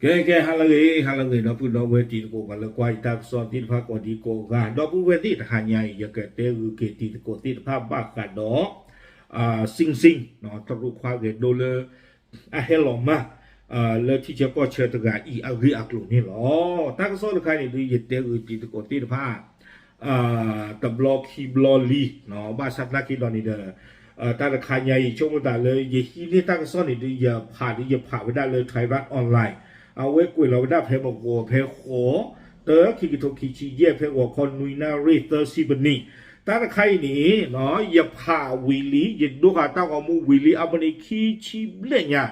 ကဲ ကဲ ဟါလၢအဂ့ၤ ဟါလၢအဂ့ၤ ဒီပုၢ်ဒီဝဲၢ်တံၤသကိး ပှၤလၢကွၢ်ယတၢ်ကစီၣ်သ့ၣ်တဖၣ်ကိးဒံကိးဂၤ ဒီပုၢ်ဝဲၢ်သ့ၣ်တဟါညါအံၤ ယကတဲဂုာ်က့ၤတံၤသကိးသ့ၣ်တဖၣ်ဘၣ်ဃးဒီး Sing Sing တရူးခွါဂဲၤဒိလၢ အဟဲလီၤမၢ် လၢထံဆၢကီၢ်ဆၢတဂၤအံၤအဂ့ၢ်အကျိၤန့ၣ်လီၤ. တၢ်ကစီၣ်တခါန့ၣ်ဒုး ယတဲဂုာ်တံၤသကိးသ့ၣ်တဖၣ် တဘျီခံဘျီလံ, ဘၣ်ဆၣ်သနာ်က့ဒီးန့ၣ်ဒီး တၢ်တခါညါအံၤ ဆိကမိၣ်သးလၢယဟံးန့ၢ်တၢ်ကစီၣ်န့ၣ်ဒုး ယဖးဒုးယဖးဝဲဒၣ်လၢ Thairath Online အဝဲကွဲးလီၤဝဲဒၣ်ဖဲမုၢ်ဂီၤဖဲဃိး တၢ ခံကထိခံဆံယဲၢ် ဖဲဂီၤခီနွံနၣ်ရံၣ်သၢဆံပနံၣ်, တၢ်တခါအံၤန့ၣ် ယဖးဝံၤလံ ယဒိဃာ်တၢ်ဂီၤမူဝံၤလံ အမံးနံးခံဆံဘျဲၣ်ညါ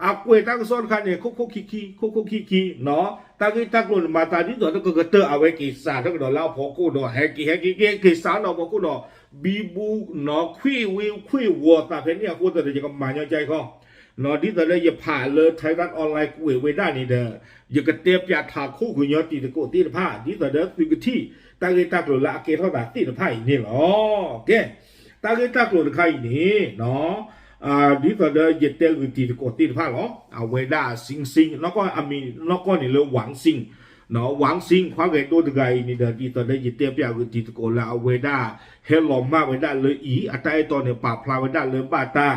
အကွဲးတၢ်ကစီၣ်တခါန့ၣ် ခိၣ်ခိၣ်ခံခံ ခိၣ်ခိၣ်ခံခံ တၢ်ဂ့ၢ်တၢ်ကျိၤန့ၣ် မၤသးဒ်သိးလၢကကတၢၢ်အဝဲက့ၤစးထီၣ်ကဒီး လၢအဖီခိၣ်ဒီး ဟဲက့ၤဟဲက့ၤက့ၤက့ၤစးထီၣ်အဖီခိၣ်ဒီး ဘံဘူ ခွံဝ့ခွံဝီၤသးဖဲန့ၣ်အဃိသတးဒီး ယကမၤညီကါခီ ဒ်သိးလၢယဖးလၢ Thairath Online ကွဲးဝဲဒၣ်န့ၣ်ဒီး ယကတဲပၠးထးခိၣ်ကညီတံၤသကိးသ့ၣ်တဖၣ် ဒ်သိးလၢသုကထံၣ် တၢ်ဂ့ၢ်တၢ်ကျိၤလၢအကဲထီၣ်သးသ့ၣ်တဖၣ်အံၤန့ၣ်လီၤ. ကဲ တၢ်ဂ့ၢ်တၢ်ကျိၤတခါအံၤန့ၣ် ဒ်သိးလၢယတဲဂုာ်တံၤသကိးသ့ၣ်တဖၣ်လီၤ. အဝဲဒၣ် Sing Sing နီၢ်ကီၢ်အမံၤနီၢ်ကီၢ်န့ၣ်လၢ Wang Sing, Wang Sing ခွါဂဲၤဒိတဂၤအံၤန့ၣ်ဒီး ဒ်သိးလၢယတဲပၠးဂုာ်တံၤသကိးလၢအဝဲဒၣ် ဟဲလီၤမၢ်ဝဲဒၣ်လၢအံၤ အတၢ်အဲၣ်တီန့ၣ် ပာ်ဖျါဝဲဒၣ်လၢဘၣ်တၢ်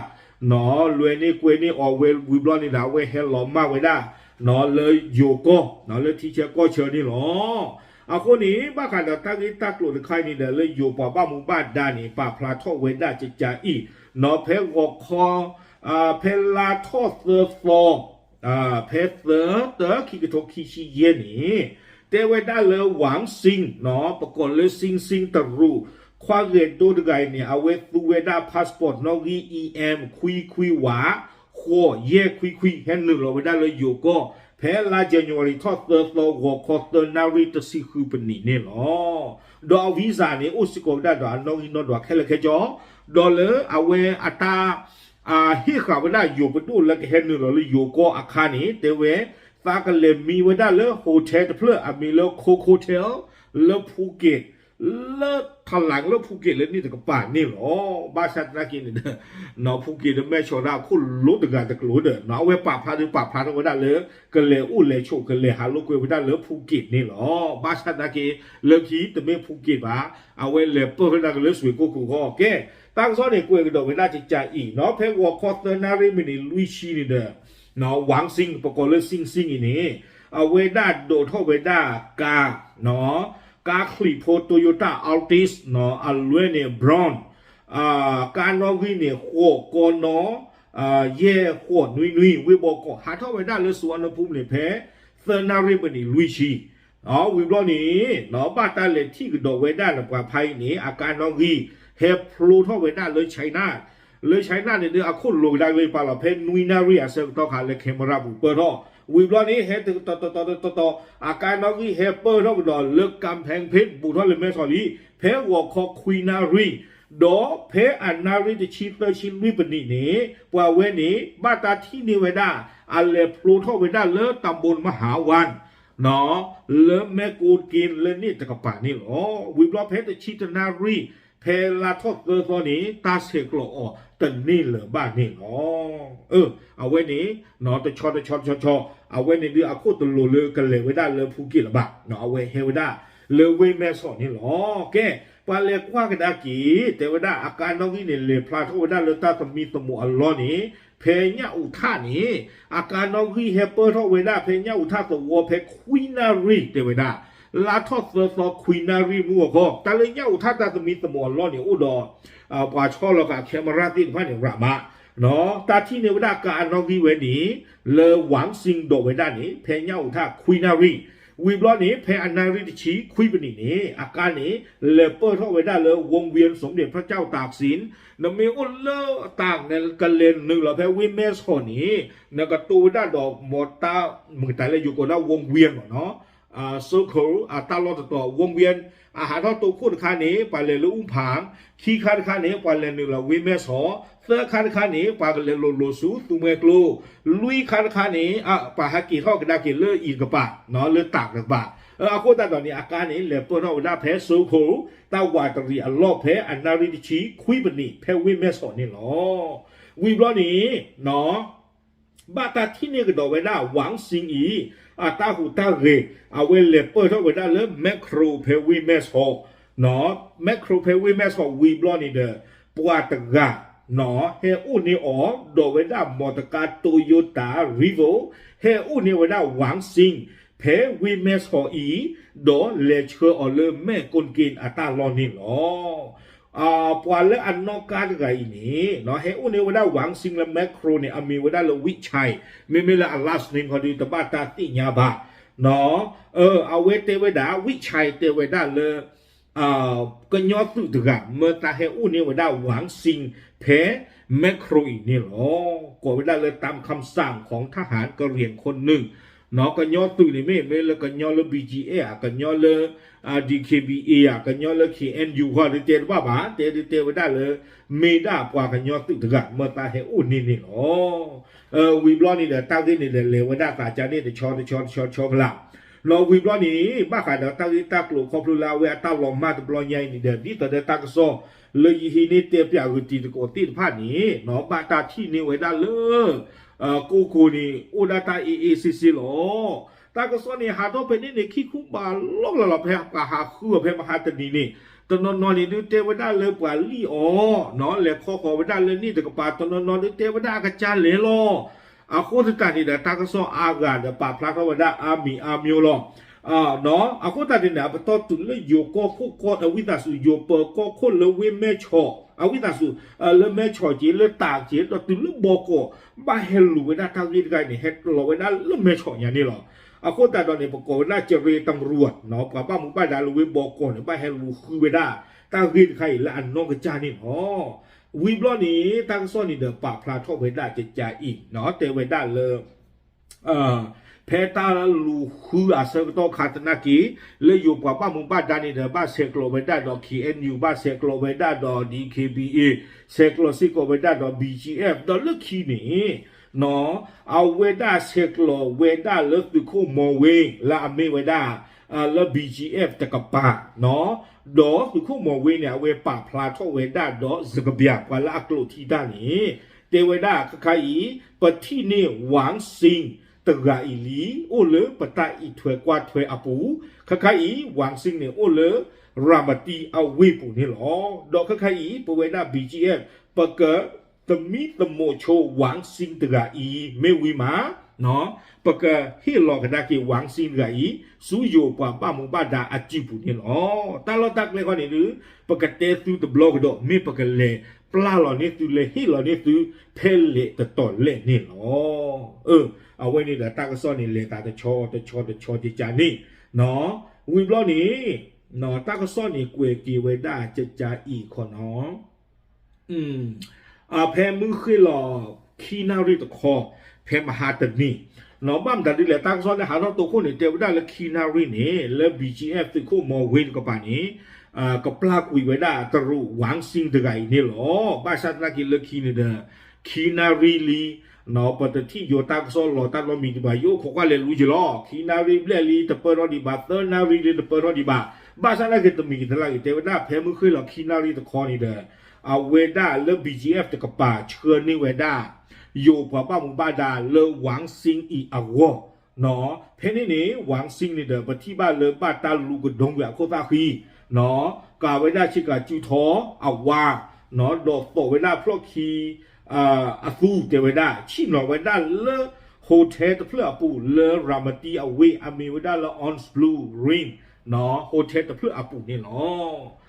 လွဲန့ၢ်ကွဲန့ၢ်အီၤဝဲဝံၤဘျီန့ၣ်ဒီး အဝဲဟဲလီၤမၢ်ဝဲဒၣ် လၢယိၤကီၢ် လၢထံဆၢကီၢ်ဆၢန့ၣ်လီၤ. အဃိန့ၣ် ဘၣ်ဃးဒီးတၢ်ဂ့ၢ်တၢ်ကျိၤတခါအံၤန့ၣ်ဒီး လၢယိၤပှၤဘၣ်မူဘၣ်ဒါန့ၣ် ပာ်ဖျါထီၣ်ဝဲဒၣ်ကကးအံၤ ဖဲဂီၤခီ ဖဲလါထီၣ်သၢသီ ဖဲသၢ တၢ ခံကထိခံဆံယဲၢ်န့ၣ် တဲဝဲဒၣ်လၢ Wang Sing ပကိးလၢ Sing Sing တရူး ခွါဂဲၤဒိတဂၤအံၤန့ၣ် အဝဲသူဝဲဒၣ် passport နီၣ်ဂံၢ် E M ခွံခွံဝး ဃိးယဲၢ်ခွံခွံ ဟဲနုာ်လီၤဝဲဒၣ်လၢယိၤကီၢ် ဖဲလါ January ထီၣ်သၢသီ ဂီၤခီသၢနၣ်ရံၣ်တဆံဃုပနံးန့ၣ်လီၤ. ဒီးအ visa န့ၣ် အိၣ်စ့ၢ်ကီးဝဲဒၣ်ဒီးအနီၣ်ဂံၢ်နီၣ်ဒွးခဲလၢာ်ခဲဆ့ ဒီးလၢအဝဲအတၢ် ဟ့ၣ်ဃာ်ဝဲဒၣ်ယိၤပဒိၣ်လၢကဟဲနုာ်လီၤလၢယိၤကီၢ်အခါန့ၣ် တဲဝဲ သးကလဲၤမံဝဲဒၣ်လၢ hotel တဖျၢၣ် အမံၤလၢ Coco Hotel လၢ Phuket လၢထလၣ်လၢ Phuket လၢန့ၣ်တကပၤန့ၣ်လီၤ. ဘၣ်ဆၣ်သနာ်က့န့ၣ်ဒီး Phuket ဒီးမဲၢ်ဆီးဒၣ်အခိၣ်လိတဂၤတကျိၤဒီး အဝဲပာ်ဖျါဒုးပာ်ဖျါထီၣ်ဝဲဒၣ်လၢ ကလဲၤအိၣ်လဲၤဆိးကလဲၤဟးလိာ်ကွဲဝဲဒၣ်လၢ Phuket န့ၣ်လီၤ. ဘၣ်ဆၣ်သနာ်က့ လၢခံတမ့ၢ် Phuket ဘၣ် အဝဲလဲၤပၢၢ်ဝဲဒၣ်ကလၢစွ့ၣ်ကိၢ်ကိၢ်ဃီ ကဲ တၢ်ကစီၣ်န့ၣ်ကွဲးကဒီးဝဲဒၣ်ကကးအံၤနီၤ ဖဲဂီၤခီသၢနၣ်ရံၣ်မံးနံးလွံၢ်ဆံန့ၣ်ဒီး Wang Sing ပကိးလၢ Sing Sing အံၤန့ၣ် အဝဲဒၣ်ဒိးထီၣ်ဝဲဒၣ်ကါ ကါချံးဖိ Toyota Altis အလွဲန့ၣ် brown ကါနီၣ်ဂံၢ်န့ၣ် ဃိးကီနီ ယဲၢ်ဃိးနွံနွံ ဝ့ၢ်ဘီကီး ဟးထီၣ်ဝဲဒၣ်လၢစူအီနဖူန့ၣ် ဖဲသၢနၣ်ရံၣ်မံးနံးလွံၢ်ဆံ ဝံၤဘျီန့ၣ် ဘၣ်တၢ်လဲၤထံၣ်ကဒီးဝဲဒၣ်န့ၣ် ပှၤဖါအံၤန့ၣ် အကါနီၣ်ဂံၢ် ဟဲဖျိထီၣ်ဝဲဒၣ်လၢ China လၢ China န့ၣ်ဒီး အခိၣ်လိၤကဒါက့ၤပာ်လီၤ ဖဲနွံနၣ်ရံၣ်အဆၢကတီၢ်ခါလၢ camera ပူၤပၢၢ်ထီၣ် ဝံၤဘျီန့ၣ် ဟဲတတီၤတီၤတီၤတီၤ အကါနီၣ်ဂံၢ်ဟဲပၢၢ်ထီၣ်ကဒီးလၢ ကမ်ဖဲၣ် ဘူးထီၣ်လၢမဲၢ်ဆီးလံ ဖဲဂီၤခီခွံနၣ်ရံၣ် ဒီးဖဲအနၣ်ရံၣ်တဆံသၢဆံလွံၢ်ပနံးန့ၣ် ပှၤဝဲန့ၣ် ဘၣ်တၢ်ထံၣ်န့ၢ်ဝဲဒၣ် အလဲၤဖျိထီၣ်ဝဲဒၣ်လၢ တၢ်ဘိမဟါဝၣ် လၢမဲၢ်ကိးက့ၤလၢန့ၣ်တကပၤန့ၣ်လီၤ. ဝံၤဘျီဖဲတဆံတနၣ်ရံၣ် ဖဲလါထီၣ်သၢသီန့ၣ် တၢ်ဆဲးကျိးအီၤတန့ၢ်လၢၤဘၣ်န့ၣ်လီၤ. အဝဲန့ၣ် တဆီတဆီတဆီဆီ အဝဲန့ၣ်ဒုးအခိၣ်တလိၤလၢကလဲၤဝဲဒၣ်လၢ Phuket လၢၤဘၣ် အဝဲဟဲဝဲဒၣ်လၢဝ့ၢ်မဲၢ်ဆီးန့ၣ်လီၤ. ကဲ ပှၤလဲၤကွၢ်ကဒါက့ၤ တဲဝဲဒၣ်အကါနီၣ်ဂံၢ်န့ၣ် လဲၤဖျါထီၣ်ဝဲဒၣ်လၢတၢ်သမံသမိးအလီၢ်န့ၣ် ဖဲညၣ်အူးထၣ်န့ၣ် အကါနီၣ်ဂံၢ်ဟဲပၢၢ်ထီၣ်ဝဲဒၣ်ဖဲညၣ်အူးထၣ်သဝီဖဲခွံနၣ်ရံၣ်တဲဝဲဒၣ် လါထီၣ်သၢသီခွံနၣ်ရံၣ်မုၢ်ဂီၤခီ တၢ်လၢညၣ်အူးထၣ်တၢ်သမံသမိးအလီၢ်န့ၣ် အိၣ်ဒီး ပှၤဆီလီၤဃာ် camera သ့ၣ်တဖၣ်န့ၣ် ရၤမး တၢ်ထံၣ်န့ၢ်ဝဲဒၣ်ကါအနီၣ်ဂံၢ်ဝဲန့ၣ် လၢ Wang Sing ဒိးဝဲဒၣ်န့ၣ် ဖဲညၣ်အူးထၣ်ခွံနၣ်ရံၣ် ဝံၤဘျီန့ၣ် ဖဲအနၣ်ရံၣ်တဆံခွံပနံးန့ၣ် အကါန့ၣ် လဲၤပၢၢ်ထီၣ်ဝဲဒၣ်လၢ ဝူင်းဝံယၢၣ် စမ့ၣ်ဖျၢၣ်ကၠီၣ်တၢ်စ့ၣ် နမ့ၢ်အိၣ်လၢတၢ်န့ၣ် ကလဲၤနုာ်လီၤဖဲဝ့ၢ်မဲၢ်ဆီးန့ၣ် နကတိၢ်ဝဲဒၣ်ဒီး မတၤမုၢ်တၢ်လၢယိၤကိးဒၣ် ဝူင်းဝံယၢၣ်မ့ၢ်နီၤ circle အတၢ်လီၢ်တတီၤ ဝူင်းဝံယၢၣ် အဟးထီၣ်တိခိၣ်တခါန့ၣ် ပှၤလဲၤလၢအူဖၣ် ခံခါတခါန့ၣ် ပှၤလဲၤနုာ်လီၤဝ့ၢ်မဲၢ်ဆီး သၢခါတခါန့ၣ် ပှၤကလဲၤလိၤလိၤဆူသူမှဲကျိ လွံၢ်ခါတခါန့ၣ် ပှၤဟဲက့ၤထီၣ်ကဒါက့ၤလၢအံၤတကပၤ လၢတၢ်တကပၤ အဃိသတးဒီးန့ၣ် အကါန့ၣ် လဲၤပၢၢ်ထီၣ်ဝဲဒၣ်ဖဲ circle တၢ်ဝးတရံးအလီၢ်ဖဲအနၣ်ရံၣ်တဆံခွံပနံး ဖဲဝ့ၢ်မဲၢ်ဆီးန့ၣ်လီၤ. ဝံၤဘျီန့ၣ် ဘၣ်တၢ်ထံၣ်န့ၢ်ကဒီးဝဲဒၣ် Wang Xing အံၤ အတၢ်ဟူးတၢ်ဂဲၤ အဝဲလဲၤပၢၢ်ထီၣ်ဝဲဒၣ်လၢ Metro ဖဲဝ့ၢ်မဲၢ်ဆီး, Metro ဖဲဝ့ၢ်မဲၢ်ဆီး ဝံၤဘျီန့ၣ်ဒီး ပှၤတဂၤ ဟဲအိၣ်န့ၢ်အီၤ ဒီးဝဲဒၣ်မီတကါ Toyota Revo ဟဲအိၣ်န့ၢ်ဝဲဒၣ် Wang Xing ဖဲဝ့ၢ်မဲၢ်ဆီးအံၤ ဒီးလဲၤဆှၢအီၤလၢမဲၢ်ကိၣ်က့ၣ်အတၢ်လီၢ်န့ၣ်လီၤ. ပှၤလၢအနီၣ်ကါတဂၤအံၤန့ၣ် ဟဲအိၣ်န့ၢ်ဝဲဒၣ် Wang Xing လၢ Metro န့ၣ် အမ့ၢ်ဝဲဒၣ်လၢ Wei Chai, မ့မ့ၢ်လၢအ last name ခီဒီး တဘၣ်တၢ်သ့ၣ်ညါဘၣ်. အဝဲတဲဝဲဒၣ် Wei Chai တဲဝဲဒၣ်လၢ ကညီသုးတဂၤ မၢတၢ်ဟဲအိၣ်န့ၢ်ဝဲဒၣ် Wang Xing ဖဲ Metro အံၤန့ၣ်လီၤ. ကိးဝဲဒၣ်လၢ ตามคำสั่งของทหารกะเหรี่ยงคนหนึ่ง ကညီသုးန့ၣ်မ့ၢ် မ့ၢ်လၢကညီလၢ BGF ဧါ, ကညီလၢ DKBA ဧါ, ကညီလၢ KNU ဃီ ဒုးတဲတဘၣ်ဘၣ်, တဲဒုးတဲဝဲဒၣ်လၢ မ့ၢ်ဒၣ်ပှၤကညီသုးတဂၤ မၢတၢ်ဟဲအိၣ်န့ၢ်န့ၣ်လီၤ. ဝံၤဘျီန့ၣ်ဒီး တၢ်ဂ့ၢ်န့ၣ်ဒီး လဲၤဝဲဒၣ်သးကါန့ၣ် တဆီတဆီတဆီတဆီကလာ် လီၤဝံၤဘျီန့ၣ် ဘၣ်ဃးဒီးတၢ်ဂ့ၢ်တၢ်ကျိၤခီဖျိလၢအဝဲအတၢ်လီၤမၢ်တဘျီညါအံၤန့ၣ်ဒီး ဒ်သိးဒီးတၢ်ကစီၣ် လၢယဟံးန့ၢ်တဲပၠးဂုာ်တံၤသကိးသ့ၣ်တဖၣ်န့ၣ် ဘၣ်တၢ်ထံၣ်န့ၢ်ဝဲဒၣ်လၢ ကိၢ်ကိၢ်န့ၣ် အိၣ်ဒၣ်တၢ်အ့ၣ်အ့ၣ်စ့စ့လီၤ. တၢ်ကစီၣ်န့ၣ် ဟးထီၣ်ဖဲန့ၣ်န့ၣ် ခံခူဘးလီၢ်ကလီလီၤ ဖဲပှၤဟးဃုအီၤဖဲမဟါတနံၤန့ၣ် တနီၤနီၤန့ၣ်ဒုးတဲဝဲဒၣ်လၢပှၤလံၣ်အီၤ လဲၤခီဃီၤဝဲဒၣ်လၢန့ၣ်တကပၤ တနီၤနီၤဒုးတဲဝဲဒၣ်အကစၢ်လဲၤလီၤ. အဃိသတးန့ၣ်ဒီး တၢ်ကစီၣ်အါဂၤဒီးပာ်ဖျါထီၣ်ဝဲဒၣ်အါမံၤအါမျိၤလီၤ. အဃိသတးန့ၣ်ဒီး အပတီၢ်တုၤလၢယိၤကီၢ်ခိၣ်ကီၢ် အဝံသးစူၤ ယိၤပၢၤကီၢ်ခိၣ်လၢဝ့ၢ်မဲၢ်ဆီး အဝံသးစူၤ လၢမဲၢ်ဆီးက့ လၢတၢးက့ ဒီးတုၤလၢဘီကီး ဘၣ်ဟဲလူၤဝဲဒၣ်တၢ်ဂ့ၢ်တခါအံၤန့ၣ် ဟဲလီၤဝဲဒၣ်လၢမဲၢ်ဆီးညါန့ၣ်လီၤ. အဃိသတးဒီးန့ၣ် ပကိးဝဲဒၣ် ကရ့တရူး ပှၤဘၣ်မူဘၣ်ဒါလၢဝ့ၢ်ဘီကီးန့ၣ် ဘၣ်ဟဲလူၤဃုဝဲဒၣ် တၢ်ဂ့ၢ်တခါအံၤလၢအနီၢ်ကစၢ်န့ၣ်လီၤ. ဝံၤဘျီန့ၣ် တၢ်ကစီၣ်န့ၣ်ဒီးပာ်ဖျါထီၣ်ဝဲဒၣ်ကကါအံၤ တဲဝဲဒၣ်လၢ ဖဲတၢ်လူၤဃုအဆၢကတီၢ်ခါသနာ်က့ လၢယိၤပှၤဘၣ်မူဘၣ်ဒါန့ၣ်ဒီး ဘၣ်ဆဲးကျိးဝဲဒၣ်ဒီး KNU ဘၣ်ဆဲးကျိးဝဲဒၣ်ဒီး DKBA ဆဲးကျိးစ့ၢ်ကီးဝဲဒၣ်ဒီး BGF ဒီးလၢခံန့ၣ် အဝဲဒၣ်ဆဲးကျိးဝဲဒၣ်လၢသုးခိၣ်မီၤဝ့ လၢအမ့ၢ်ဝဲဒၣ် လၢ BGF တကပၤ ဒီးသုးခိၣ်မီၤဝ့န့ၣ် အဝဲပာ်ဖျါထီၣ်ဝဲဒၣ်ဒီးစကဘၠၣ် ပှၤလၢအကျိာ်ထံတၢ်န့ၣ် တဲဝဲဒၣ်ခဲခါအံၤ ပထံၣ်န့ၢ် Wang Xing တဂၤအံၤလံ အိၣ်လၢပတၢ်အံးထွဲကွၢ်ထွဲအပူၤ, ခဲခါအံၤ Wang Xing န့ၣ် အိၣ်လၢ ရၤမတံအဝ့ၢ်ပူၤန့ၣ်လီၤ. ဒီးခဲခါအံၤ ပဝဲဒၣ် BGF ပက သမံသမိးဆိ Wang Xing တဂၤအံၤ မ့ၢ်ဝံၤမး ပကဟ့ၣ်လီၤကဒါက့ၤ Wang Xing တဂၤအံၤ ဆူယိၤပှၤဘၣ်မူဘၣ်ဒါအစုပူၤန့ၣ်လီၤ. တၢ်လီၢ်တၢ်ကျဲခီန့ၣ်ဒုး ပကတဲသုတဘျီကဒီး မ့ၢ်ပကလဲၤပျၢ်လီၤန့ၢ်သုလၢဟ့ၣ်လီၤန့ၢ်သု ဖဲလဲၣ်တတီၤလဲၣ်န့ၣ်လီၤ. အဝဲန့ၣ်ဒီးတၢ်ကစီၣ်န့ၣ် လဲၤသးတဆီတဆီတဆီကကါန့ၣ် ဝံၤဘျီန့ၣ် တၢ်ကစီၣ်န့ၣ် ကွဲးက့ၤဝဲဒၣ်ကကါအံၤခီနီၤ ဖဲမုၢ်ဃ့ၢ်လီၤခံနၣ်ရံၣ်တခီ ဖဲမဟါတနံၤ ဘၣ်မတၤဒ်လဲၣ် တၢ်ကစီၣ်လၢဟးထီၣ်တိခိၣ်န့ၣ် တဲဝဲဒၣ်လၢ ခံနၣ်ရံၣ်န့ၣ် လၢ BGF သုးခိၣ်မီၤဝ့တကပၤန့ၣ် ကပျၢ်ကွံာ်ဝဲဒၣ်တရူး Wang Xing တဂၤအံၤန့ၣ်လီၤ. ဘၣ်ဆၣ်သနာ်က့လၢခံန့ၣ်ဒီး ခံနၣ်ရံၣ်လံ ပတထံၣ်ယိၤတၢ်ကစီၣ်လီၤတၢ်နီတမံၤဒံးဘၣ် ယအိၣ်ခိးကွၢ်လဲၤလူၤက့ၤလီၤ. ခံနၣ်ရံၣ်ဘျဲၣ်လံတပၢၢ်ထီၣ်ဒံးဘၣ် သၢနၣ်ရံၣ်လံတပၢၢ်ထီၣ်ဒံးဘၣ် ဘၣ်ဆၣ်သနာ်က့တမံၤကတလၢ်ဂ့ၤ တဲဝဲဒၣ်ဖဲမုၢ်ဃ့ၢ်လီၤခံနၣ်ရံၣ်တခီန့ၣ်ဒီး အဝဲဒၣ်လၢ BGF တကပၤဆှၢန့ၢ်ဝဲဒၣ် ယိၤပှၤဘၣ်မူဘၣ်ဒါလၢ Wang Xing အံၤအဂီၢ် ဖဲန့ၣ်န့ၣ် Wang Xing န့ၣ်ဒီး ပထံၣ်ဘၣ်လၢဘၣ်တၢ်လူၤကဒိကွံာ်အခိၣ်သၣ်ဃံ ကၤဝဲဒၣ်ဆ့ကၤစုထီအဝါ ဒီးသိးဝဲဒၣ်ဖျီၣ်ခံ အသူတဲဝဲဒၣ် ဆ့ၣ်နီၤဝဲဒၣ်လၢ hotel တဖျၢၣ်အပူၤလၢ ရၤမတံအဝ့ၢ် အမ့ၢ်ဝဲဒၣ်လၢ Orange Blue Ring hotel တဖျၢၣ်အပူၤန့ၣ်လီၤ.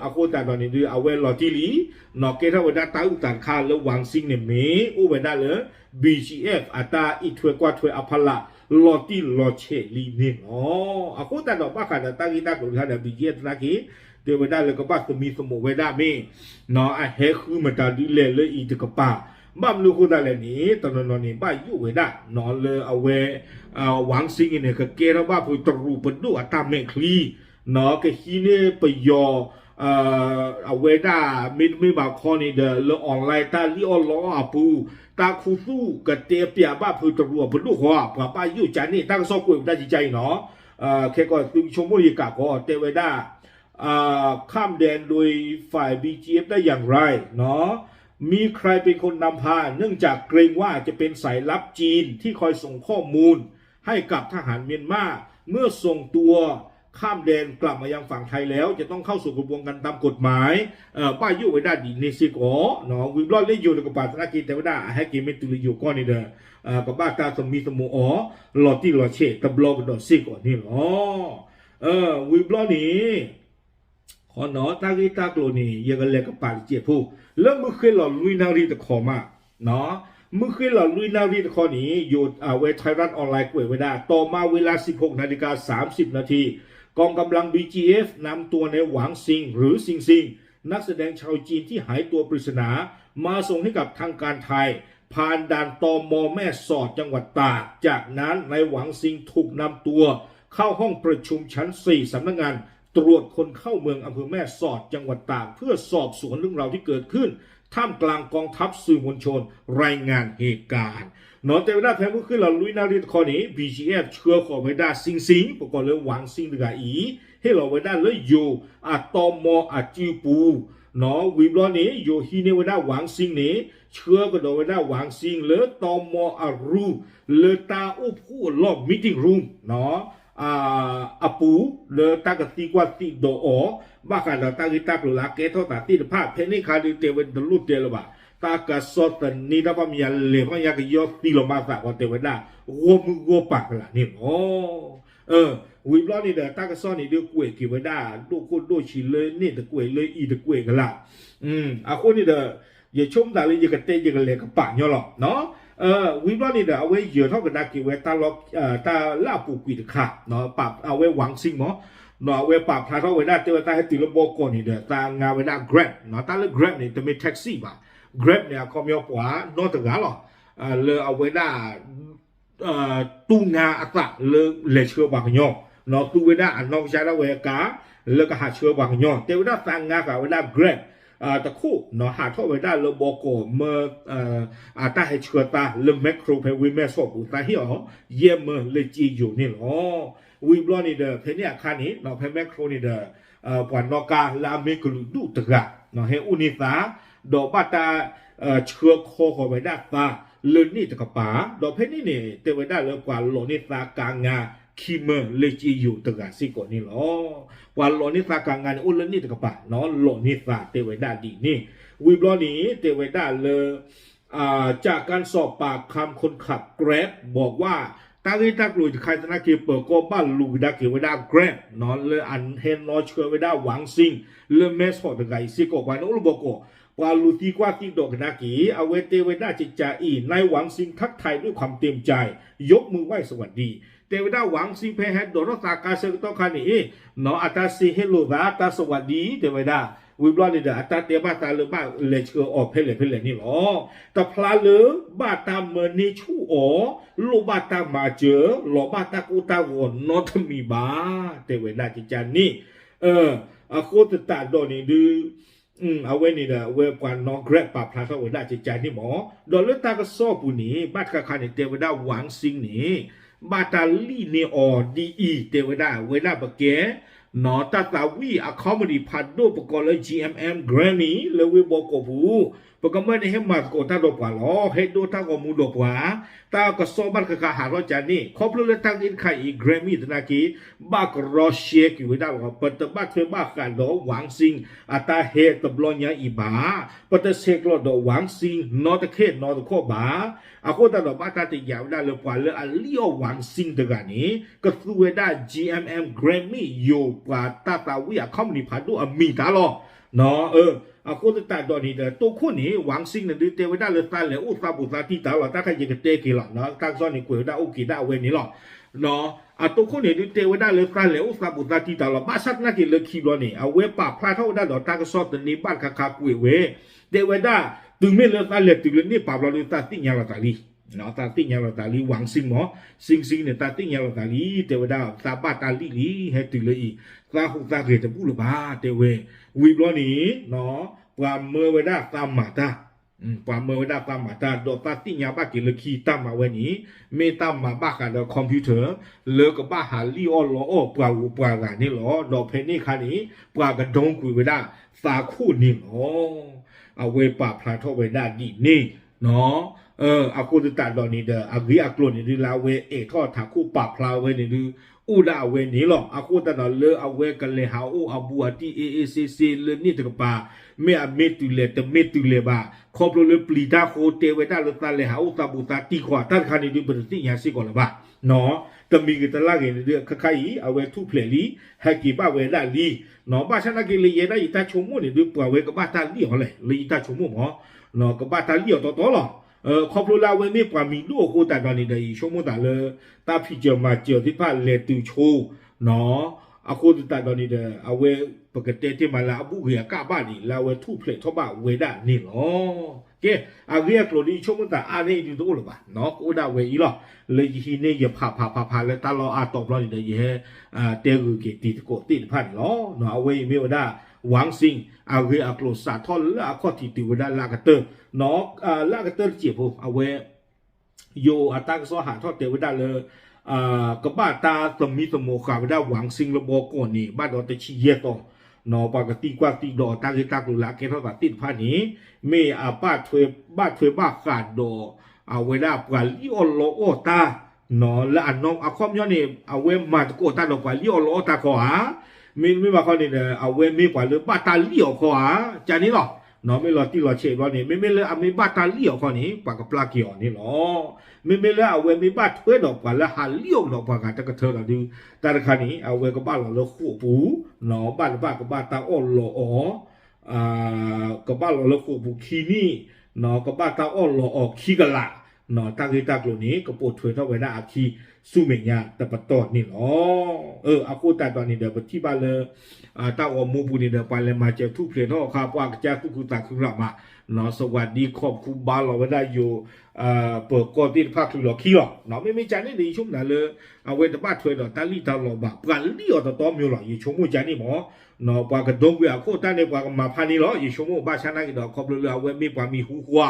အဃိသတးဒီးန့ၣ်ဒုး အဝဲလီၤတံၢ်လံ နီၢ်ကဲထီၣ်ဝဲဒၣ်တၢ်အုၣ်သးတခါလၢ Wang Xing န့ၣ်မ့ၢ် အိၣ်ဝဲဒၣ်လၢ BGF အတၢ်အံးထွဲကွၢ်ထွဲအဖီလာ် လီၤတံၢ်လီၤဆဲးလံန့ၣ်လီၤ. အဃိသတးဒီးဘၣ်ဃးဒီးတၢ်ဂ့ၢ်တၢ်ကျိၤတခါဒီး BGF သနာ်က့ တဲဝဲဒၣ်လၢကဘၣ်သမံသမိးဝဲဒၣ်မ့ၢ် အဟဲဃုမတၤဒုးလဲၣ်လၢအံၤတကပၤ ဘၣ်မနုၤအဃိသတးလဲၣ်န့ၣ် တနီၤနီၤန့ၣ် ဘၣ်ယိၣ်ဝဲဒၣ် လၢအဝဲ Wang Xing န့ၣ် ကကဲထီၣ်ဘၣ်ဖုးတရူးပဒိၣ်အတၢ်မဲာ်ချံ ကဟံးန့ၢ်ပယီၤ အဝဲဒၣ်မ့တမ့ၢ်ဘၣ်ခီန့ၣ်ဒီး လၢ online တၢ်လံၣ်အီၣ်လီအီၣ်အပူၤ တၢ်ခူသူၣ်ကတဲပၠးဘၣ်ဖုးတရူးအပဒိၣ်ဃီ ပှၤဘၣ်ယိၣ်ကါန့ၣ် တၢ်ကစီၣ်ကွဲးဝဲဒၣ်ကကါအံၤနီၤ ခဲကီးသုကဆိကမိၣ်ယကးကီး တဲဝဲဒၣ် ข้ามแดนโดยฝ่าย บีจีเอฟ ได้อย่างไร เนาะ มีใครเป็นคนนำพา เนื่องจากเกรงว่าจะเป็นสายลับจีนที่คอยส่งข้อมูลให้กับทหารเมียนมา เมื่อส่งตัวข้ามแดนกลับมายังฝั่งไทยแล้ว จะต้องเข้าสู่กระบวนการตามกฎหมาย ဘၣ်ယိၣ်ဝဲဒၣ်ဒ်န့ၣ်စ့ၢ်ကီး, ဝံၤဘျီလၢယိၤတကပၤသနာ်က့ တဲဝဲဒၣ် အဟဲက့ၤမ့ၢ်တုၤလၢယိၤကီၢ်န့ၣ်ဒီး ကဘၣ်တၢ်သမံသမိးအီၤ လီၤတံၢ်လီၤဆဲးတဘျီကဒီးစ့ၢ်ကီးန့ၣ်လီၤ. ဝံၤဘျီန့ၣ် တၢ်ဂ့ၢ်တၢ်ကျိၤန့ၣ် ယကလဲၤကပာ်တစဲးဖိ လၢမုၢ်ဃ့လီၤလွံၢ်နၣ်ရံၣ်တခီမး, မုၢ်ဃ့လီၤလွံၢ်နၣ်ရံၣ်တခီန့ၣ် ယိၤအဝဲ Thairath Online ကွဲးဝဲဒၣ် ต่อมาเวลาสิบหกนาฬิกาสามสิบนาที กองกำลัง บีจีเอฟ นำตัวนายหวังซิง หรือซิงซิง นักแสดงชาวจีนที่หายตัวปริศนา มาส่งให้กับทางการไทย ผ่านด่าน ตม.แม่สอด จังหวัดตาก จากนั้นนายหวังซิงถูกนำตัวเข้าห้องประชุมชั้นสี่ สำนักงานตรวจคนเข้าเมืองอำเภอแม่สอด จังหวัดตาก เพื่อสอบสวนเรื่องราวที่เกิดขึ้น ท่ามกลางกองทัพสื่อมวลชนรายงานเหตุการณ์ နီၢ် တဲဝဲဒၣ်ဖဲမုၢ်ဃ့လီၤလွံၢ်နၣ်ရံၣ်တခီန့ၣ် ဘီၣ်ကၠံၣ်အဲၣ် ဆှၢဃီၤဝဲဒၣ် စံၣ်စံၣ် ပကိးလၢ ဝၣ်စံၣ်တဂၤအံၤ ဟ့ၣ်လီၤဝဲဒၣ်လၢယိၤအ တီမီၤ အစုပူၤ, နီၢ် ဝံၤဘျီန့ၣ် ယိၤဟံးန့ၢ်ဝဲဒၣ် ဝၣ်စံၣ်န့ၣ် ဆှၢကဒီးဝဲဒၣ် ဝၣ်စံၣ် လၢတီမီၤအရူ လၢတၢ်အိၣ်ဖှိၣ်အလီၢ် meeting room နီၢ် အပူၤ လၢတၢ်ကသံကွၢ်သံဒိးအီၤ ဘၣ်ဃးဒီးတၢ်ဂ့ၢ်တၢ်ကျိၤလၢအကဲထီၣ်သးသ့ၣ်တဖၣ် ဖဲန့ၣ်အခါဒုးတဲဝဲတလိၣ်တဲလၢၤဘၣ်, တၢ်ကစီၣ်သန့တၢ်ဖးမံၤယၤလဲၤဖီၣ်ညါကယီသံလီၤမးသးဃီ တဲဝဲဒၣ် ဂီၢ်မုၢ်ဂီၢ်ပၤကလာ်န့ၣ်လီၤ. ဝံၤဘျီန့ၣ်ဒီး တၢ်ကစီၣ်န့ၣ်ဒုးကွဲးက့ၤဝဲဒၣ် ဒိၣ်ခိၣ်ဒိၣ်ဆံးလၢန့ၣ်တကွဲးလၢအံၤတကွဲးကလာ်, အဃိန့ၣ်ဒီး ယဆိကမိၣ်သးလၢယကတဲယကလဲၤကပာ်ညီလီၤ. ဝံၤဘျီန့ၣ်ဒီး အဝဲယၢၤထီၣ်ကဒါက့ၤဝဲ တၢ်လၢအပူၤကွံာ်တခါ, အဝဲ ဝၣ်စံၣ်မး နီၢ် အဝဲပာ်ဖျါထီၣ်ဝဲဒၣ် တဲဝဲတၢ်ဟဲတုၤလၢဘီကီၢ်န့ၣ်ဒီး သးငါဝဲဒၣ် Grab နီၢ် တၢ်လၢ Grab န့ၣ် တမ့ၢ် taxi ဘၣ်, Grab န့ၣ် အခီပညီပှၤနီတဂၤလီၤ, လၢအဝဲဒၣ် တူၢ်ငါအသးလၢလဲၤဆှၢပှၤကညီ, နီၢ် သူဝဲဒၣ်အနီၢ်ကစၢ်ဒၣ်ဝဲအကါ လၢကဟးဆှၢပှၤကညီ, တဲဝဲဒၣ်သးငါဃာ်ဝဲဒၣ် Grab တခိၣ် နီၢ် ဟးထီၣ်ဝဲဒၣ်လၢဘီကီၢ်မၢ အတၢ်ဟဲဆှၢသါလၢ Metro ဖဲဝ့ၢ်မဲၢ်ဆီးပူၤ သးဟ့ၣ်အီၤ ယဲၢ်မၢလၢက့ယိၤန့ၣ်လီၤ. ဝံၤဘျီန့ၣ်ဒီး ဖဲန့ၣ်အခါန့ၣ် နီၢ် ဖဲ Metro န့ၣ်ဒီး ပှၤနီၣ်ကါလၢအမ့ၢ်ကလုာ်ဒူၣ်တဂၤ နီၢ် ဟဲအိၣ်န့ၢ်သး ဒီးဘၣ်တၢ်ဆှၢခီဃီၤဝဲဒၣ်သါလၢန့ၣ်တကပၤ, ဒီးဖဲန့ၣ်န့ၣ် တဲဝဲဒၣ်လၢပှၤလီၤန့ၢ်သါကါငါခံမၢလၢက့ယိၤတဂၤစ့ၢ်ကီးန့ၣ်လီၤ. ပှၤလီၤန့ၢ်သါကါငါန့ၣ် အိၣ်လၢန့ၣ်တကပၤ နီၢ် လီၤန့ၢ်သါ တဲဝဲဒၣ်ဒ်န့ၣ်, ဝံၤဘျီန့ၣ် တဲဝဲဒၣ်လၢ จากการสอบปากคำคนขับ Grab บอกว่า တၢ်ဂ့ၢ်တၢ်ကျိၤတခါသနာ်က့ ပၢၤကီၢ်ဘၣ်လူၤကဒါက့ၤဝဲဒၣ် Grab နီၢ် လၢအဟဲနီၣ်ဆှၢဝဲဒၣ် ဝၣ်စံၣ် လၢမဲၢ်ဆီးတဂၤအံၤစ့ၢ်ကီး ပှၤန့ၣ်အိၣ်လၢဘီကီၢ်, ပှၤလူၤသံကွၢ်သံဒိးကဒါက့ၤ အဝဲတဲဝဲဒၣ်ကကးအံၤ นายหวังซิงทักทายด้วยความเต็มใจ ยกมือไหว้สวัสดี တဲဝဲဒၣ် ဝၣ်စံၣ် ဖဲဟဲဒိးထီၣ်သးကါဆၢကတီၢ်ခါန့ၣ် နီၢ် အတၢ်စ့ဟ့ၣ်လိာ်သး တၢ်စဝးဒံ တဲဝဲဒၣ်, ဝံၤဘျီန့ၣ်ဒီး အတၢ်တဲဘၣ်သးလၢဘၣ်လဲၤဆှၢအီၤဖဲလဲၣ်ဖဲလဲၣ်န့ၣ်လီၤ. တဖျါလၢဘၣ်တၢ်မၢန့ၢ်ဆူၣ်အီၤ လိၣ်ဘၣ်တၢ်မၤစၢၤ လီၤဘၣ်တၢ်ကိၢ်တၢ်ဂီၤနီတမံၤဘၣ် တဲဝဲဒၣ်ကကးန့ၣ်, အဃိသတးဒီးန့ၣ်ဒုး အဝဲန့ၣ်ဒီး အဝဲပှၤနီၢ် Grab ပာ်ဖျါထီၣ်ဝဲဒၣ်ကကးန့ၣ်မး, ဒီးလၢတၢ်ကစီၣ်ပူၤန့ၣ် ဘၣ်တခါခါန့ၣ် တဲဝဲဒၣ် ဝၣ်စံၣ်န့ၣ် ဘၣ်တၢ်လံၣ်န့ၢ်အီၤဒ်အံၤ တဲဝဲဒၣ် ဝဲဒၣ်ပကဲ နီၢ် တၢ်သးဝံၣ်အ comedy ဖးဒိၣ် ပကိးလၢ GMM Grammy လၢဝ့ၢ်ဘီကီၢ်ပူၤ, ပကမၢန့ၣ်ဟဲမၤသကိးတၢ်ဒီးပှၤလီၤ, ဟဲဒိတၢ်ဂီၤမူဒီးပှၤ, တၢ်ကစီၣ်ဘၣ်တခါခါဟးထီၣ်ကန့ၣ် ခီဖျိလၢတၢ်ဂ့ၢ်တခါအံၤ Grammy သနာ်က့ ဘၣ်ကရီ share က့ၤဝဲဒၣ်လီၤ. ပတဘၣ်ထွဲဘၣ်ဃးဒီး ဝၣ်စံၣ် အတၢ်ဟဲတဘျီညါအံၤဘၣ်, ပတဆဲးကျိးဒီး ဝၣ်စံၣ် နီတခဲနီတခီၣ်ဘၣ်. အဃိသတးဒီး ဘၣ်တၢ်တယာ်ဝဲဒၣ်လၢပှၤလၢအလံၣ်အီၣ် ဝၣ်စံၣ် တဂၤန့ၣ် ကသူဝဲဒၣ် GMM Grammy ယိၤ ပှၤတၢ်သးဝံၣ်အ comedy ဖးဒိၣ်အမံၤတၢ်လီၤ. အဃိသတးဒီးန့ၣ်ဒီး တိခိၣ်န့ၣ် ဝၣ်စံၣ်န့ၣ်ဒုးတဲဝဲဒၣ်လၢသးလဲၤအိၣ်သးဘူးသးတံၢ်တၢ်လီၤ. တၢ်ခါယကတဲက့ၤလီၤ. တၢ်ကစီၣ်န့ၣ် ကွဲးဝဲဒၣ်အိၣ်က့ၤဒၣ်အဝဲန့ၣ်လီၤ. အတိခိၣ်န့ၣ်ဒုးတဲဝဲဒၣ်လၢသးလဲၤအိၣ်သးဘူးသးတံၢ်တၢ်လီၤ. ဘၣ်ဆၣ်သနာ်က့လၢခံဘျီန့ၣ် အဝဲပာ်ဖျါထီၣ်ဝဲဒၣ်ဒီးတၢ်ကစီၣ်သန့ဘၣ်တခါခါကွဲးဝဲ, တဲဝဲဒၣ် တုၤမ့ၢ်လၢသးလဲၤတုၤလၢန့ၣ်ပာ်ဘျီဒုး သးသ့ၣ်ညါလီၤသးလံ သးသ့ၣ်ညါလီၤသးလံ ဝၣ်စံၣ်မး, စံၣ်စံၣ်န့ၣ် သးသ့ၣ်ညါလီၤသးလံ တဲဝဲဒၣ် သးဘၣ်တၢ်လံၣ်လံ ဟဲတုၤလၢအံၤ သးဟူးသးဂဲၤတဘူၣ်လၢၤဘၣ် တဲဝဲ. ဝံၤဘျီန့ၣ် ပှၤမၢဝဲဒၣ်သးမၤတၢ်, ပှၤမၢဝဲဒၣ်သးမၤတၢ် ဒီးသးသ့ၣ်ညါဘၣ်က့ၤလၢခံတၢ်မၤဝဲန့ၣ် မ့ၢ်တၢ်မၤဘၣ်ဃးဒီး computer လၢကဘၣ်ဟးလံၣ်အီၣ်လီအီၣ်ပှၤဂုၤပှၤဂၤန့ၣ်လီၤ. ဒီးဖဲန့ၣ်အခါန့ၣ် ပှၤကဒိကွံာ်ဝဲဒၣ်သးခိၣ်န့ၣ်လီၤ. အဝဲပာ်ဖျါထီၣ်ဝဲဒၣ်ဒ်န့ၣ်, အဃိသတးဒီးန့ၣ်ဒီး အဂ့ၢ်အကျိၤန့ၣ်ဒုး လၢအဝဲအဲၣ်ထီၣ်ထးခိၣ်ပာ်ဖျါဝဲန့ၣ်ဒုး အိၣ်ဒၣ်အဝဲန့ၣ်လီၤ. အဃိသတးဒီးလၢအဝဲကလဲၤဟးအိၣ်အဘူးအတံၢ် အေးအေးဆေးဆေး လၢန့ၣ်တကပၤ, မ့ၢ်အမ့ၢ်တုၤလဲၤတမ့ၢ်တုၤလဲၤဘၣ်, ခီဖျိလၢပျံၤတၢ်ဃိ တဲဝဲဒၣ်လၢသးလဲၤဟးအိၣ်သးဘူးသးတံၢ်ဃီ တၢ်တခါန့ၣ်ဒုး ပတသ့ၣ်ညါစ့ၢ်ကီးလၢၤဘၣ်. တမံၤဂ့ၤတလၢ်ဂ့ၤန့ၣ်ဒုး ခါခါအံၤ အဝဲထူၣ်ဖျဲးလံ, ဟဲက့ၤဘၣ်ဝဲဒၣ်လံ. ဘၣ်ဆၣ်သနာ်က့လၢယဲဒၣ်ယတၢ်ဆိကမိၣ်န့ၣ်ဒုး ပှၤဝဲကဘၣ်တၢ်လံၣ်အီၤလဲၣ် လၢယတၢ်ဆိကမိၣ်မး, ကဘၣ်တၢ်လံၣ်အီၤတီတီလီၤ. ခီဖျိလၢအဝဲမ့ၢ်ပှၤမံၤဒိၣ်အဃိသတးဒီးန့ၣ်ဒီး ယဆိကမိၣ်သးလၢ တၢ်ဖံးစၢၤမၤစၢၤသ့ၣ်တဖၣ်လဲၤတုၤဆိ အဃိသတးဒီးန့ၣ်ဒီး အဝဲပကတဲတ့ၢ်မးလၢအဘူၣ်ဂ့ၤအကၣ်ဘၣ်န့ၣ် လၢအဝဲထူၣ်ဖျဲးထီၣ်ဘၣ်ဝဲဒၣ်န့ၣ်လီၤ. ကဲ, အဂ့ၢ်အကျိၤဒ်ယဆိကမိၣ်သးအါန့ၢ်အံၤဒုးတအိၣ်လၢၤဘၣ်, ကအိၣ်ဒၣ်ဝဲအံၤလီၤ. လၢယဟံးန့ၢ်ယဖးဖးဖးဖးလၢတၢ်လီၢ်အါတီၤဘျီန့ၣ်ဒီး ယဟဲ တဲဂုာ်က့ၤတံၤသကိးသ့ၣ်တဖၣ်န့ၣ်လီၤ. အဝဲအံၤမ့ၢ်ဝဲဒၣ် Wang Xing အဂ့ၢ်အကျိၤစးထီၣ်လၢအခီၣ်ထံးတုၤဝဲဒၣ်လၢအကတၢၢ်, လၢအကတၢၢ်တစဲးဖိ အဝဲ ယိၤအတၢ်ကစီၣ်ဟးထီၣ်တဲဝဲဒၣ်လၢ ကဘၣ်တၢ်သမံသမိးဃာ်ဝဲဒၣ် Wang Xing လၢဘီကီၢ်န့ၣ် ဘၣ်ဒီးတဆံယဲၢ်သီ, ပှၤကသံကွၢ်သံဒိးတၢ်ဂ့ၢ်တၢ်ကျိၤလၢအကဲထီၣ်သးသ့ၣ်တဖၣ်န့ၣ် မ့ၢ်အဘၣ်ထွဲဘၣ်ဃးဒီး အဝဲဒၣ်ပှၤလံၣ်အီၣ်လီအီၣ်တၢ် လၢအနီၢ်အခီပညီန့ၣ် အဝဲမၤသကိးတၢ်ဒီးပှၤလံၣ်အီၣ်လီအီၣ်တၢ်ခီဧါ, မ့တမ့ၢ်ဘၣ်ခီန့ၣ်ဒီး အဝဲမ့ၢ်ပှၤလၢဘၣ်တၢ်လံၣ်အီၤခီဧါ, ကန့ၣ်လီၤ. မ့ၢ်လီၤတံၢ်လီၤဆဲးဘျီန့ၣ် မ့မ့ၢ်လၢအမ့ၢ်ဘၣ်တၢ်လံၣ်အီၤခီန့ၣ် ပှၤကပျၢ်က့ၤအီၤန့ၣ်လီၤ. မ့မ့ၢ်လၢအဝဲမ့ၢ်ဘၣ်ထွဲဒီးပှၤလၢဟးလံၣ်အီၣ်ကဒီးပှၤဂၤတကထၢဒီးဒုး တၢ်တခါန့ၣ် အဝဲကဘၣ်လီၤလၢဃိာ်ပူၤ, ဘၣ်တဘၣ်ကဘၣ်တၢ်အီၣ်လီအီၤ ကဘၣ်လီၤလၢဃိာ်ပူၤခံနံၣ်, ကဘၣ်တၢ်အီၣ်လီအီၤခံကလး, တၢ်ဂ့ၢ်တၢ်ကျိၤန့ၣ် ကပိာ်ထွဲထီၣ်ဝဲဒၣ်အခံဆူမဲာ်ညါတပတီၢ်န့ၣ်လီၤ. အဃိသတးဒီးန့ၣ်ဒီး ပထံၣ်ဘၣ်လၢ တၢ်ဂီၤမူပူၤန့ၣ်ဒီး ပှၤလဲၤမၤစၢၤထူၣ်ဖျဲးထီၣ်အခါ ပှၤကစၢ်သူၣ်ခုသးခုရးမး, စဝၤဒံခီၣ်ခူဘါလီၤဝဲဒၣ်ယိၤ ပၢၤကီၢ်သ့ၣ်တဖၣ်ချုးလီၤခံလီၤ. မ့မ့ၢ်ကန့ၣ်ဒီး ယဆိကမိၣ်သးလၢ အဝဲတဘၣ်ထွဲဒီးတၢ်လံၣ်တၢ်လီဘၣ်, ပှၤလံၣ်အီၤတတီမ့ၢ်လီၤ ယဆိကမိၣ်ကန့ၣ်မး, ပှၤကဒိကွံာ်အခိၣ်တၢ်န့ၣ် ပှၤကမၤဖးန့ၢ်လီၤ ယဆိကမိၣ် ဘၣ်ဆၣ်နာ်က့ဒီး ခီဖျိလၢအဝဲမ့ၢ်ပှၤမံၤဟူဃီဧါ,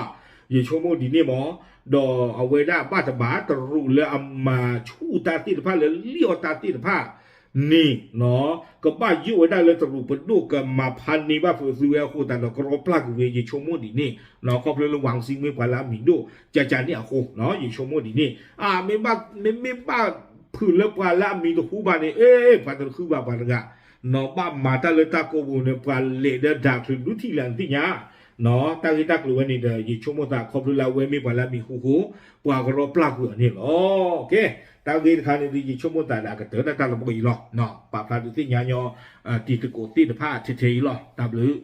ယဆိကမိၣ်ဒ်န့ၣ်မး, ဒီးအဝဲဒၣ်ဘၣ်တဘၣ်တရူးလၢအမၤဆူၣ်တၢ်သ့ၣ်တဖၣ်လၢလံၣ်အီၣ်တၢ်သ့ၣ်တဖၣ် န့ၣ် ကဘၣ်ယိၣ်ဝဲဒၣ်လၢတရူးပဒိၣ်ကမၤဖးန့ၢ်ဘၣ်ဖုးသုဝဲအဃိသတးဒီး ကရီပျၢ်ကွံာ်ဝဲ ယဆိကမိၣ်ဒ်န့ၣ်, ခီဖျိလၢ Wang Xing မ့ၢ်ပှၤလၢအမံၤဒိၣ် ကကန့ၣ်အဃိ, ယဆိကမိၣ်ဒ်န့ၣ်, မ့မ့ၢ်ဘၣ်ဖုးလၢပှၤလၢအမံၤတဟူဘၣ်န့ၣ် အ့ ပှၤတဃုဘၣ်ပှၤတဂၤ, ဘၣ်မၤတၢ်လၢတၢ်ကိးပူၤန့ၣ် ပှၤလဲၤဒီးဒၣ်ချုးဒုးထံၣ်လၢနသ့ၣ်ညါ, တၢ်ဂ့ၢ်တၢ်ကျိၤဝဲန့ၣ်ဒီး ယဆိကမိၣ်သးခီဖျိလၢအဝဲမ့ၢ်ပှၤလၢအမံၤဟူဃိ, ပှၤကရီပျၢ်ကွံာ်အီၤန့ၣ်လီၤ. ကဲ, တၢ်ဂ့ၢ်တခါန့ၣ်ဒီး ယဆိကမိၣ်သးဒီးအကတၢၢ်တၢ်တၢ်တဘီအံၤလီၤ. ပာ်ဖျါဒုးသ့ၣ်ညါညီ တံၤသကိးသ့ၣ်တဖၣ်ထဲထဲအံၤလီၤ. တၢ်ဘျုး